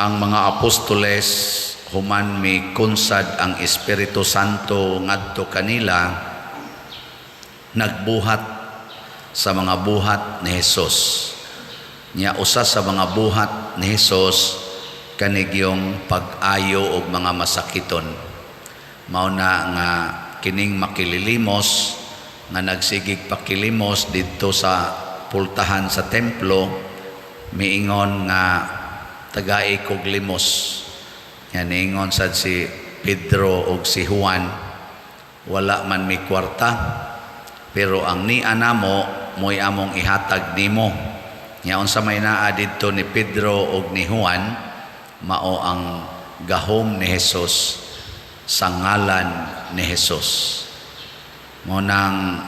Ang mga apostoles, human mi kunsad ang Espiritu Santo ngadto kanila, nagbuhat sa mga buhat ni Jesus. Nya usa sa mga buhat ni Jesus kanigyong pag-ayo og mga masakiton. Mao na nga kining makililimos nga nagsigig pakilimos didto sa pultahan sa templo, miingon nga, "Tagai kog limos." Nya niingon sad si Pedro og si Juan, "Wala man mi kwarta, pero ang nia namo mo'y among ihatag nimo." Nya unsa may naa didto ni Pedro og ni Juan? Mao ang gahom ni Jesus, sa ngalan ni Jesus. Mao nang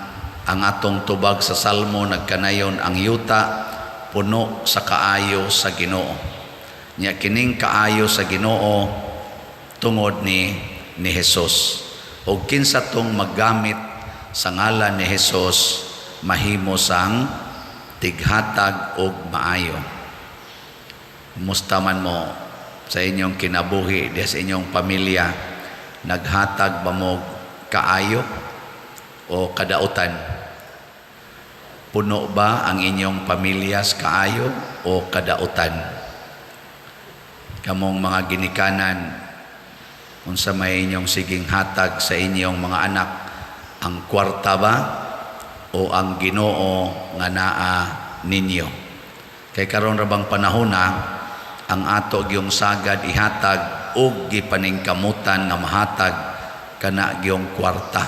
ang atong tubag sa Salmo, nagkanayon ang yuta puno sa kaayo sa Ginoo. Nya kining kaayo sa Ginoo tungod ni Jesus. Og kinsa tong maggamit sa ngalan ni Jesus, mahimo sang tighatag og maayo. Musta man mo sa inyong kinabuhi, diha sa inyong pamilya? Naghatag ba mo kaayo o kadautan? Puno ba ang inyong pamilya sa kaayo o kadautan? Kamong mga ginikanan, unsa may inyong siging hatag sa inyong mga anak? Ang kwarta ba o ang Ginoo nga naa ninyo? Kay karon ra bang panahon na ang ato gyung sagad ihatag og gipaningkamutan nga mahatag kana gyung kwarta.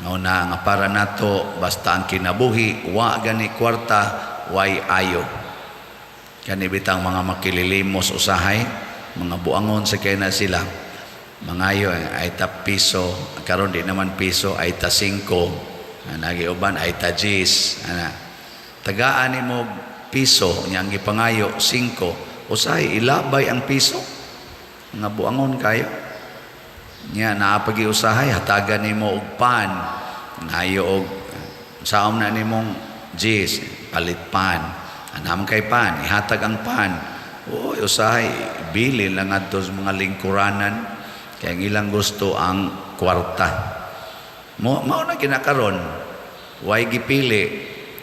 Mao na nga para nato, basta ang kinabuhi wa gani kwarta, way ayo. Kani bitang mga makililimos usahay, mga buangon sa kay na sila. Mangayo ay ta piso, karon di naman piso, ay ta 5. Nagi uban ay ta 10. Ana. Tagaan nimo piso, nya ang gipangayo 5. Usahay ilabay ang piso. Mga buangon kayo. Nya naa pa gyud usahay, hatagan nimo og pan. Ngayo og saom na nimong 10, palit pan. Anam kay pan, ihatag ang pan. Uy, usahay bili lang adto sa mga lingkuranan kay ang ilang gusto ang kwarta. Mo mao na kinakaron. Way gipili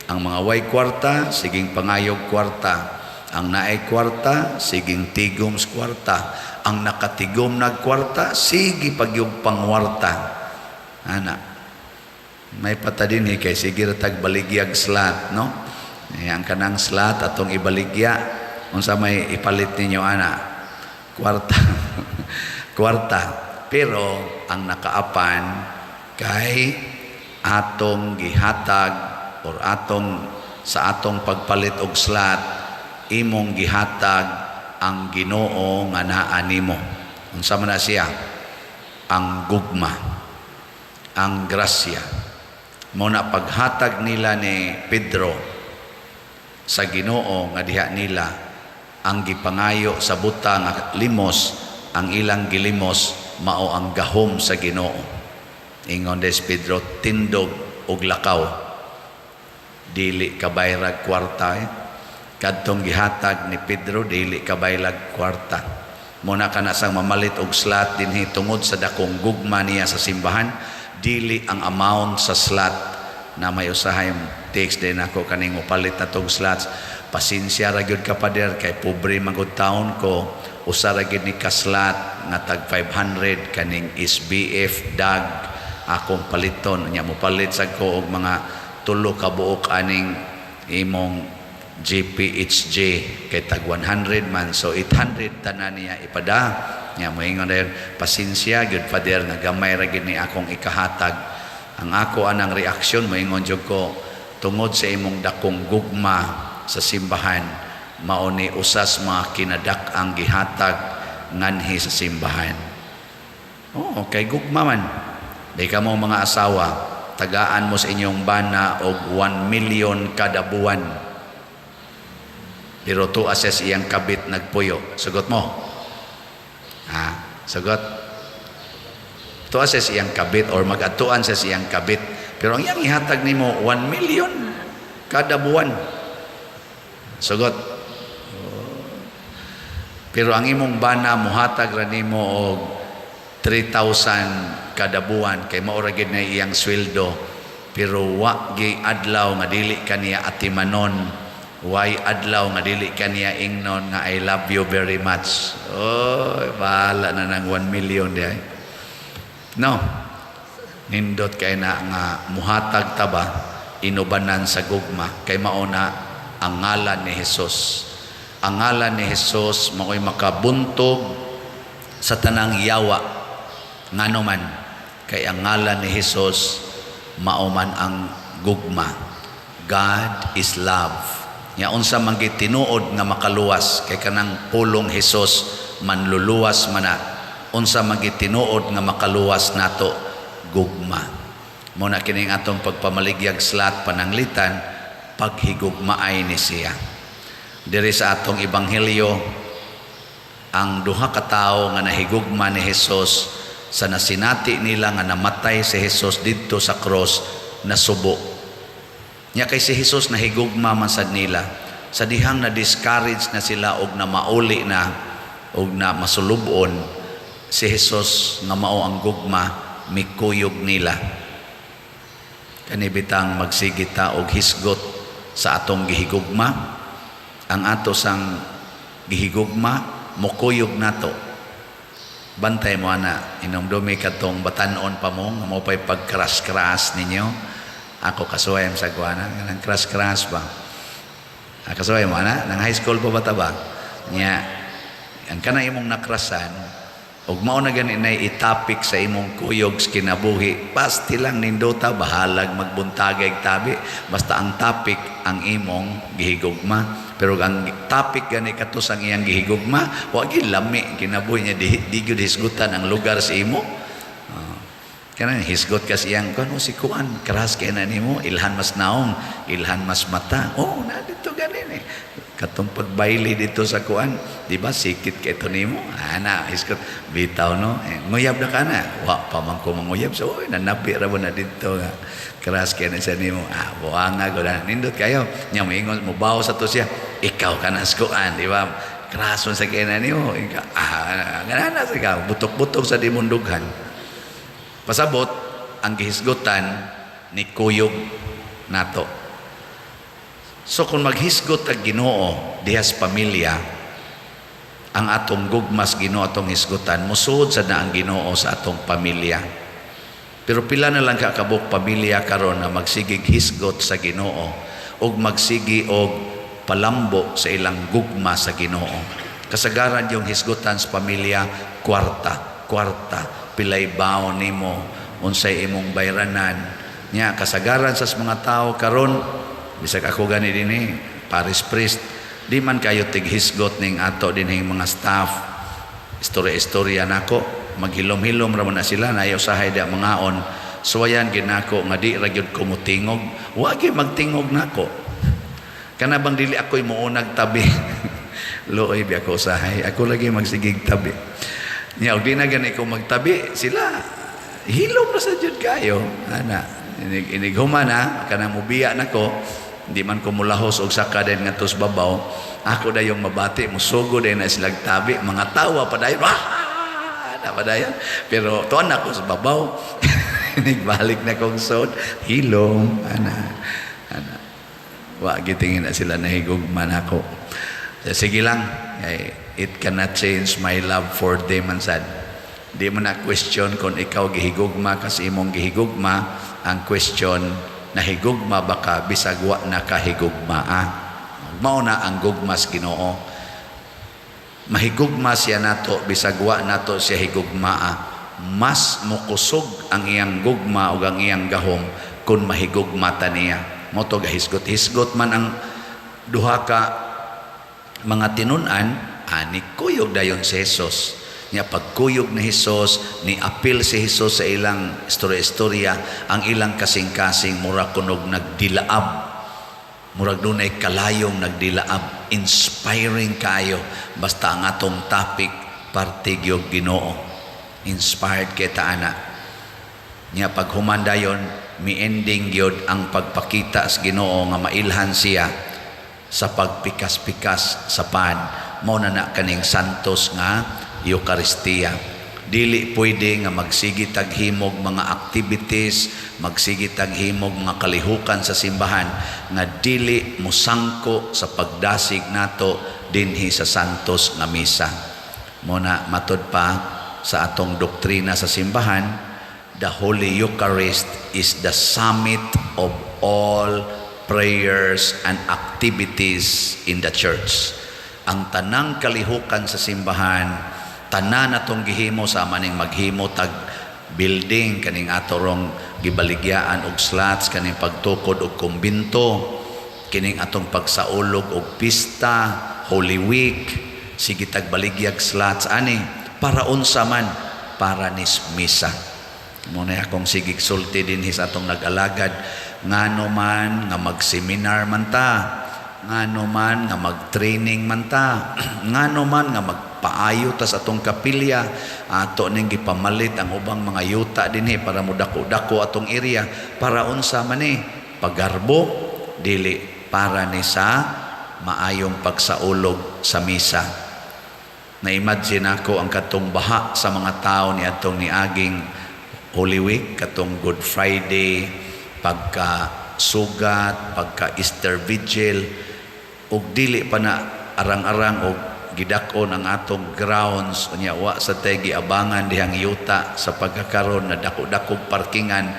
ang mga way kwarta, siging pangayog kwarta. Ang naay kwarta, siging tigom sa kwarta. Ang nakatigom nag kwarta, sige pagyug pangwarta. Ana. May pata din eh, kay sige ra tag baligyag slot, no? Eh, ang kanang slot atong ibaligya, unsa may ipalit ninyo ana? Kwarta. Kwarta. Pero ang nakaapan kay atong gihatag or atong sa atong pagpalit og slot, imong gihatag ang Ginoo nga naa nimo. Unsa man na siya? Ang gugma, ang grasya. Mao na paghatag nila ni Pedro sa Ginoo nga diha nila, ang gipangayo sa buta nga limos, ang ilang gilimos mao ang gahom sa Ginoo. Ingon des Pedro, "Tindog og lakaw." Dili kabayrag kwarta eh. Kadtong gihatag ni Pedro, dili kabayrag kwarta. Mao na kana sang mamalit og slot dinhi, tungod sa dakong gugma niya sa simbahan, dili ang amount sa slot. Na may usahay text din ako kaning mopalit na tog slots, "Pasensya ra gyud ka, pader, kay pobre man gud taon ko. Usa ra gyud ni ka slot nga tag 500 kaning SBF dag akong paliton." Nya mopalit sad ko og mga tulo ka buok aning imong GPHJ kay tag 100 man, so 800 tanan niya ipada. Nya moingon dayon, "Pasensya gyud, Father, nga gamay ra gyud ni akong ikahatag." Ang ako anang reaksyon, moingon jud ko, "Tungod sa imong dakong gugma sa simbahan, mao ni usas mga kinadak-ang gihatag nganhi sa simbahan." Oo, kay gugma man. Di ka mo mga asawa, tagaan mo sa inyong bana og 1 million kada buwan. Pero to assess iyang kabit nagpuyo. Sugot mo? Ha? Sugot? To assess iyang kabit or mag-atuan sa iyang kabit. Pero ang iyang ihatag nimo 1 million kada buwan. Sugot? Pero ang imong bana muhatag ra nimo og 3,000 kada buwan kay mao ra gid na iyang sweldo, pero wa gi adlaw nga dili kaniya atimanon, way adlaw nga dili kaniya ingnon nga "I love you very much." Oh, bahala na nang 1 million di ay. No, nindot kay na nga muhatag ta ba, inubanan sa gugma, kay mao na ang ngalan ni Hesus. Ang ngalan ni Hesus mao'y makabuntog sa tanang yawa. Ngano man? Kay ang ngalan ni Hesus mao man ang gugma. God is love. Nya unsa man tinuod nga makaluwas? Kay kanang pulong Hesus manluluwas man na. Unsa man tinuod nga makaluwas nato? Gugma. Mo na kining atong pagpamaligyag slot, pananglitan paghigugmaay ni siya. Diri sa atong ebanghelyo, ang duha ka tawo nga nahigugma ni Hesus, sa nasinati nila nga namatay si Hesus didto sa cross, nasubo. Nya kay si Hesus nahigugma man sad nila, sa dihang na discourage na sila og na mauli na og na masulubon, si Hesus nga mao ang gugma mikuyog nila. Kani bitang magsige ta og hisgot sa atong gihigugma. Ang ato sang gihigugma mokuyog nato. Bantay mo ana, hinumdumi kadtong batanon pa mo nga mo pay pagkras-kras ninyo. Ako kasuway sa kuana kanang kras-kras ba. Ah, kasuway mo ana nang high school pa ba ta ba nya. Ang kana imong nakrasan ug mao na gani nay itapik sa imong kuyog sa kinabuhi, pasti lang nindota, bahalag magbuntagay tabi, basta ang topic ang imong gihigugma. Pero ang topic gani kato sang iyang gihigugma, wa gyud lami kinabuhi niya, di gyud hisgutan ang lugar sa imo. Oh. Kanang hisgot ka siyang kuan, si kuan crush kay na nimo, ilhan mas naong, ilhan mas mata. Oh, na dito ganin eh. Katong pagbayli dito sa kuan, di ba sikit kay ito nimo? Ana, hisgot bitaw, no. Eh, nguyab na ka na. Wa pa man ko manguyab. So, oy, nanapi ra na dito nga. Crush kay na siya nimo. Ah, buanga ko na. Nindot kayo. Nya moingon mo bawo sa to siya. Ikaw ka na sa kuan, di ba? Crush sa kay na nimo. Ikaw, ah, ngana sa ka, butok-butok sa dimundughan. Pasabot, ang gihisgutan ni kuyog nato. So kung maghisgot ang Ginoo dihas pamilya, ang atong gugmas Ginoo atong hisgutan, musuod sa na ang Ginoo sa atong pamilya. Pero pila na lang ka kabuk pamilya karon na magsigig hisgot sa Ginoo ug magsigi og palambo sa ilang gugma sa Ginoo. Kasagaran yung hisgutan sa pamilya, kwarta, kwarta, pilay baon nimo, unsay imong bayranan. Nya kasagaran sa mga tao karon, bisag ako gani dinhi, parish priest, di man kayo tighisgot ning ato dinhing mga staff. Istorya-istorya nako, maghilom-hilom ra man na sila, nayo usahay di mangaon. Suwayan gid nako nga di ra gyud ko motingog. Wa gyud magtingog nako. Kana bang dili ako'y muunag tabi. Luoy bi ako usahay. Ako lagi magsigig tabi. Nya og di na gani ko magtabi, sila hilom na sa jud kayo. Ana, inig inig human na kanang mubiya nako, di man ko mulahos og saka din ngadto sa babaw. Ako dayong mabati, musugo din na silag tabi, mga tawa pa dayon. Wah! Na padayon. Pero tuan ako sa babaw. Inig balik na kong sod, hilom ana. Ana. Wa gitingin na sila nahigugma nako. Sige lang, ay, it cannot change my love for them man sad. Di mo na question kung ikaw gihigugma kasi imong gihigugma. Ang question, nahigugma ba ka bisag wa na kahigugma, ah? Mao na ang gugma sa Ginoo. Mahigugma siya nato bisag wa nato siya higugma, ah. Mas mukusog ang iyang gugma ug ang iyang gahom kung mahigugma ta niya. Mo to gahisgot-hisgot man ang duha ka mga tinun-an, ani kuyog dayon si Jesus. Nya pagkuyog ni Jesus, ni apil si Jesus sa ilang istorya-istorya, ang ilang kasing-kasing mura kunog nagdilaab. Murag dunay kalayong nagdilaab, inspiring kayo basta ang atong topic parte gyud Ginoo. Inspired kita ana. Nya paghuman dayon, mi-ending gyud ang pagpakita sa Ginoo nga mailhan siya sa pagpikas-pikas sa pan. Mao na na kaning Santos nga Eukaristiya. Dili pwede nga magsige tag himog mga activities, magsige tag himog mga kalihukan sa simbahan nga dili musangko sa pagdasig nato dinhi sa Santos nga Misa. Mao na matud pa sa atong doktrina sa simbahan, the Holy Eucharist is the summit of all prayers and activities in the church. Ang tanang kalihukan sa simbahan, tanan atong gihimo, sa maning maghimo tag building, kaning ato rong gibaligyaan og slots, kaning pagtukod og kumbinto, kining atong pagsaulog og pista, Holy Week, sige tag baligyag slots ani, para unsa man? Para nis misa. Mao na akong sigig sulti dinhi sa atong nag-alagad, ngano man nga mag-seminar man ta, ngano man nga mag-training man ta, ngano man nga magpaayo ta sa atong kapilya, ato ning gipamalit ang ubang mga yuta dinhi para modako-dako atong area, para unsa man ni? Pagarbo? Dili, para ni sa maayong pagsaulog sa misa. Na-imagine ako ang katong baha sa mga tao ni atong niaging Holy Week, katong Good Friday, pagka sugat, pagka Easter Vigil, ug dili pa na arang-arang og gidak-on ang atong grounds. Unya wa sa tay giabangan dihang yuta sa pagkakaron na dako-dakog parkingan.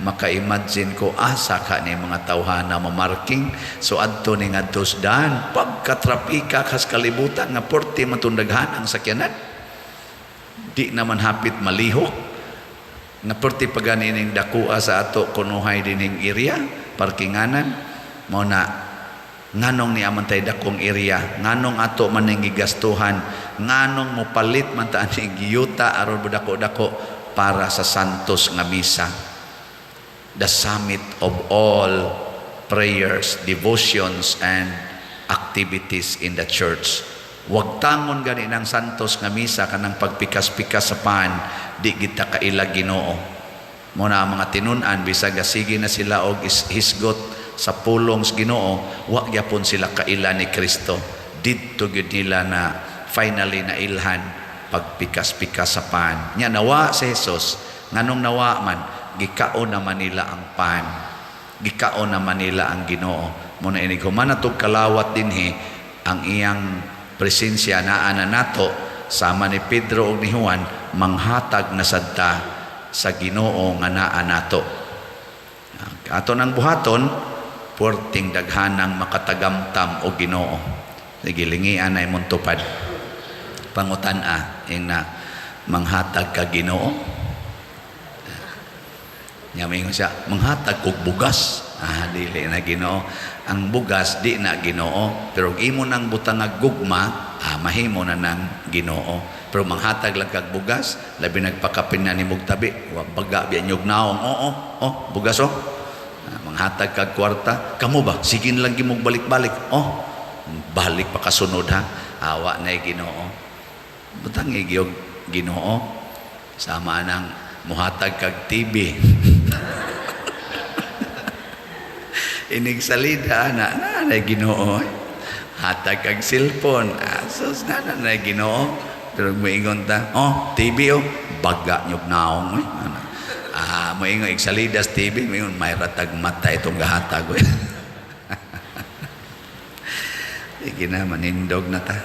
Maka-imagine ko, asa ka ni mga tawhana mamarking? So adto ni ngadto dan pagkatrapika kas kalibutan nga porte matundaghan ang sakyanan, di naman hapit malihok nga porte paganining dakua sa ato kunuhay dinhing area parkinganan. Mao na nganong ni aman tay dakong area, nganong ato man ning gigastuhan, nganong mopalit man ta aning giyuta aron dako-dako? Para sa Santos nga Misa, the summit of all prayers, devotions and activities in the church. Wag tangon gani ng Santos nga Misa, kanang pagpikas-pikas sa pan, di kita kaila Ginoo. Mao na ang mga tinun-an, bisag sige na sila og hisgot sa pulong sa Ginoo, wa gyapon sila kaila ni Kristo. Didto gyud nila na finally na ilhan pagpikas-pikas sa pan. Nya nawa si Jesus, nganong nawa man? Gikaon naman nila ang pan. Gikaon naman nila ang Ginoo. Mao na inig human natog kalawat dinhi, ang iyang presensya naa na nato, sama ni Pedro ug ni Juan, manghatag na sadta sa Ginoo nga naa nato. Ato nang buhaton, puwerteng daghanang makatagamtam og Ginoo. Sige, lingian na imong tupad. Pangutan-a, ing na manghatag ka Ginoo. Nya moingon siya, "Manghatag kog bugas." Ah, dili na Ginoo. Ang bugas di na Ginoo, pero imo nang butangag gugma, ah, mahimo na nang Ginoo. Pero manghatag lang kag bugas, labi nagpakapin na ni tabi, wa baga biya nyug naong, oo, oh, bugas oh. Ah, manghatag kag kwarta, kamo ba? Sige lang gimog balik-balik. Oh, balik pa kasunod ha. Awa na Ginoo. Butang igiyog Ginoo. Sama nang muhatag kag TV. Inig salida na na na Ginoo. Hatag kag cellphone. Asos na na na Ginoo. Pero moingon ta, "Oh, TV oh, baga nyug naong eh." Ana. Ah, moingon igsalidas TV, moingon may ratag mata itong gahatag. Oy. Sige na, manindog na ta.